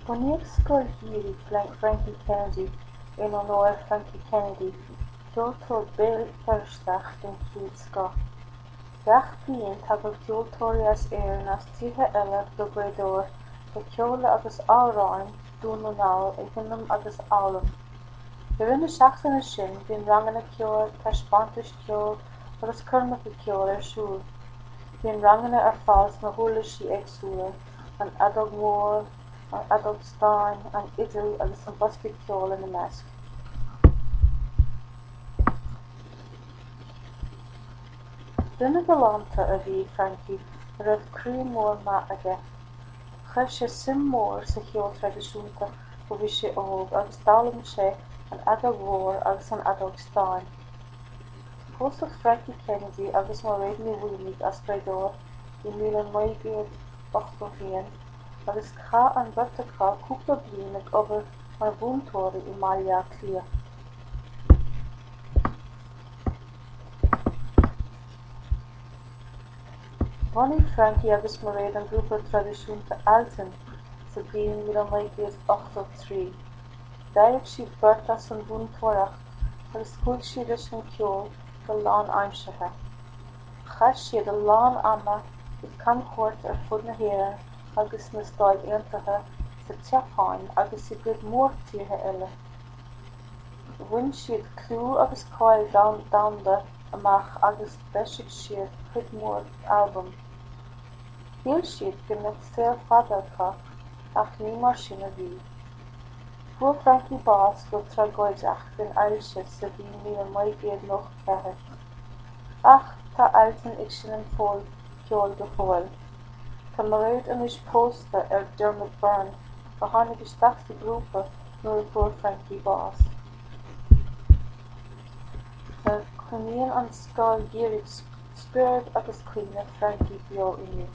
Bunaíodh Scoil Gheimhridh Frankie Kennedy in onóir Frankie Kennedy, ceoltóir Béal Feirsteach den chéad scoth. Gach bliain tagann ceoltóirí as Éirinn as tíortha eile go Gaoth Dobhair le ceol agus amhráin Dún na nGall a sheinm agus a fhoghlaim. I rith na seachtaine sin bíonn ranganna ceoil, taispeántais ceoil agus coirmeacha ceoil ar siúl. Bíonn ranganna ar fáil sna huirlisí éagsúla, an fheadóg mhór, an fheadóg stáin, an fhidil agus an bosca ceoil ina measc. Duine galánta a bhí i Frankie a raibh croí mór maith aige. Chuir sé suim mhór sa cheol traidisiúnta ó bhí sé óg agus d'fhoghlaim sé an fheadóg mhór agus an fheadóg stáin. Pósadh Frankie Kennedy agus Mairéad Ní Mhaonaigh as Gaoth Dobhair i 1981 agus chaith an bheirt acu cúpla bliain ag obair mar mhúinteoirí i mBaile Átha Cliath. Bhunaigh Frankie agus Mairéad an grúpa traidisiúnta Altan sa bhliain 1983. D'éirigh siad beirt as an mhúinteoireacht agus chuaigh siad leis an gceol go lánaimseartha. Chaith siad a lán ama ag camchuairt ar fud na hÉireann agus na Stáit Aontaithe, sa tSeapáin agus i gcuid mhór tíortha eile. Bhain siad clú agus cáil domhanda amach agus d'eisigh siad cuid mhór albam. Shíl siad go mbeadh saol fada acu ach ní mar sin a bhí. Fuair Frankie bás go tragóideach den ailse sa bhliain 1994. Ach tá Altan ag seinm ceoil go fóill. Tá Mairéad anois pósta ar Dermot Byrne a tháinig isteach sa ghrúpa nuair a fuair Frankie bás. Coinníonn an Scoil Gheimhridh spiorad agus cuimhne Frankie beo inniu.